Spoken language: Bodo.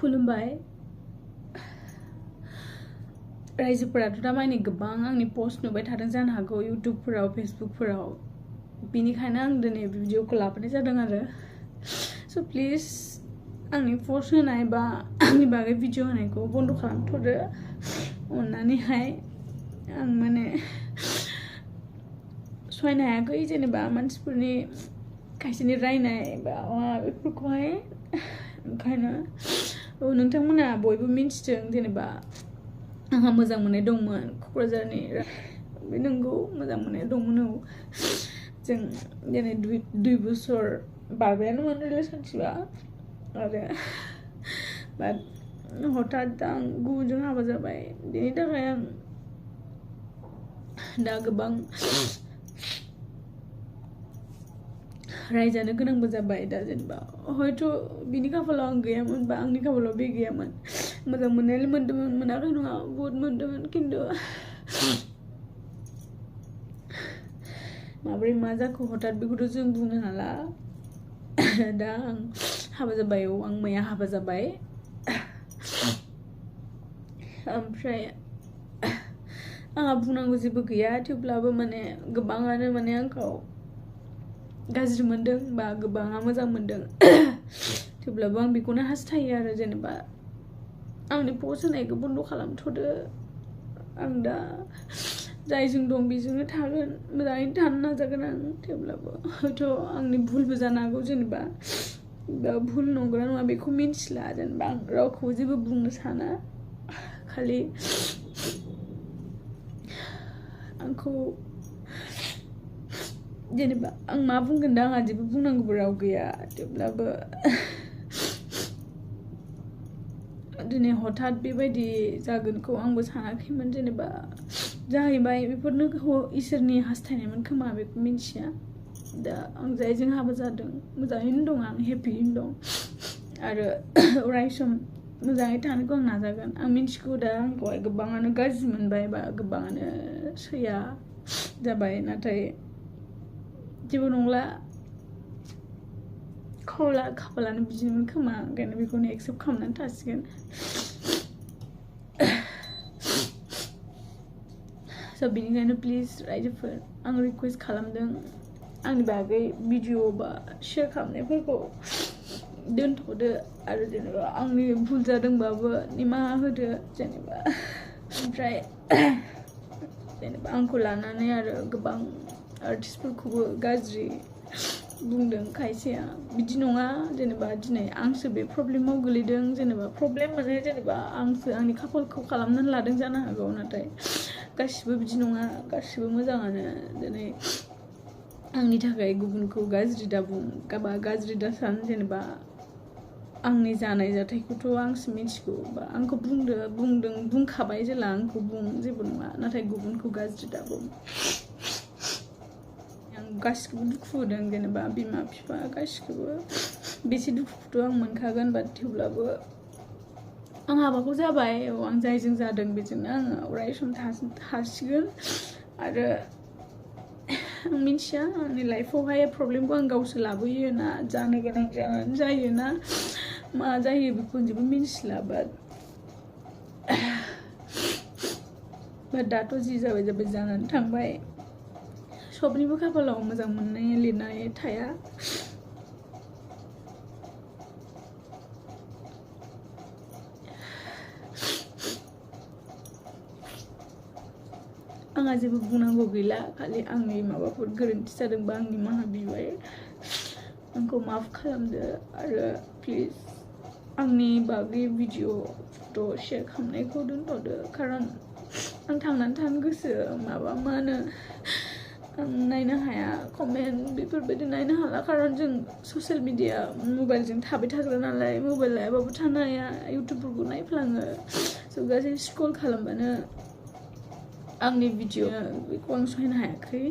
खुलुमबाय रायजोफोराथ' दा माने गोबां आंनि पोस्ट नुबाय थादों जानो हागौ यूट्यूबफोराव फेसबुकफोराव बिनिखायनो आं दिनै भिडिअखौ लाबोनाय जादों आरो स' प्लिज आंनि पोस्ट होनाय बा आंनि बागै भिडिअ होनायखौ बन्द खालामथ'दो अननानैहाय आं माने सहायनो हायाखै जेनेबा मानसिफोरनि खायसेनि रायनाय बा बेफोरखौहाय ओंखायनो नोंथांमोना बयबो मिन्थिदों जेनेबा आंहा मोजां मोननाय दंमोन क'क्राझारनि बे नंगौ मोजां मोननाय दंमोन औ जों दिनै 2 बोसोर बारबायानोमोन रिलेशनशिपआ आरो बाट हठात आं गुबुनजों हाबा जाबाय बेनि थाखाय आं दा गोबां रायजानो गोनांबो जाबाय दा जेनेबा हयथ' बिनि खाफालाव आं गैयामोन बा आंनि खाफालाव बे गैयामोन मोजां मोननायालाय मोनदोंमोन मोनाखै नङा बहुत मोनदोंमोन खिन्थु माबोरै मा जाखो हठात बेखौथ' जों बुंनो हाला दा आं हाबा जाबाय औ आं मैया हाबा जाबाय ओमफ्राय आंहा बुंनांगौ जेबो गैया थेवब्लाबो माने गोबाङानो माने आंखौ गाज्रि मोनदों बा गोबाङा मोजां मोनदों थेवब्लाबो आं बेखौनो हास्थायो आरो जेनेबा आंनि पोस्ट होनायखौ बन्द खालामथ'दो आं दा जायजों दं बेजोंनो थागोन मोजाङैनो थानो नाजागोन आं थेवब्लाबो हयथ' आंनि भुलबो जानो हागौ जेनेबा भुल नंगौना नङा बेखौ मिन्थिला जेनेबा आं रावखौबो जेबो बुंनो साना खालि आंखौ जेनेबा आं मा बुंगोन दा आंहा जेबो बुंनांगौबो राव गैया थेवब्लाबो दिनै हठात बेबायदि जागोनखौ आंबो सानाखैमोन जेनेबा जाहैबाय बेफोरनो इसोरनि हास्थायनायमोन खोमा बेखौ मिन्थिया दा आं जायजों हाबा जादों मोजाङैनो दं आं हेपियैनो दं आरो अराय सम मोजाङै थानोखौ आं नाजागोन आं मिन्थिगौ दा आंखौहाय गोबाङानो गाज्रि मोनबाय बा गोबाङानो सैया जाबाय नाथाय जेबो नंला खाफालानो बिदिनोमोन खोमा ओंखायनो बेखौनो एक्सेप्ट खालामनानै थासिगोन स' बेनिखायनो प्लिज रायजोफोर आं रिकुवेस्ट खालामदों आंनि बागै भिडिअ बा शेयार खालामनायफोरखौ दोनथ'दो आरो जेनेबा आंनि भुल जादोंबाबो निमाहा होदो जेनेबा ओमफ्राय जेनेबा आंखौ लानानै आरो गोबां आर्टिस्टफोरखौबो गाज्रि बुंदों खायसेया बिदि नङा जेनेबा दिनै आंसो बे प्रब्लेमाव गोलैदों जेनेबा प्रब्लेम माने जेनेबा आंसो आंनि खाफालखौ खालामनानै लादों जानो हागौ नाथाय गासिबो बिदि नङा गासिबो मोजाङानो दिनै आंनि थाखाय गुबुनखौ गाज्रि दाबुं बा गाज्रि दासान जेनेबा आंनि जानाय जाथायखौथ' आंसो मिथिगौ बा आंखौ बुंखाबाय जेला आंखौ बुं जेबो नङा नाथाय गुबुनखौ गाज्रि दाबुं आं गासिखौबो दुखु होदों जेनेबा बिमा बिफा गासिखौबो बेसे दुखुखौथ' आं मोनखागोन बाट थेवब्लाबो आं हाबाखौ जाबाय आं जायजों जादों बेजोंनो आङो अराय सम थासिगोन आरो आं मिन्थिया आंनि लाइफआवहाय प्रब्लेमखौ आं गावसो लाबोयो ना जानो गोनां जायो ना मा जायो बेखौ जेबो मिन्थिला बाट दाथ' जि जाबाय जानानै थांबाय सबनिबो खाफालाव मोजां मोननाय लिरनाय थाया आंहा जेबो बुंनांगौ गैला खालि आंनि माबाफोर गोरोन्थि जादोंबा आं निमाहा बिबाय आंखौ माफ खालामदो आरो प्लिज आंनि बागै भिडिअ फट' शेयार खालामनायखौ दोनथ'दो खारन आं थांनानै थानो गोसो माबा मा होनो आं नायनो हाया कमेन्ट बेफोरबायदि नायनो हाला खारन जों ससियेल मिडिया मबाइलजों थाबाय थाग्रा नालाय मबाइल लायाबाबो थानो हाया इउटुबफोरखौ नायफ्लाङो स' गासै स्क्रल खालामबानो आंनि भिडिअ बेखौ आं सहायनो हायाखै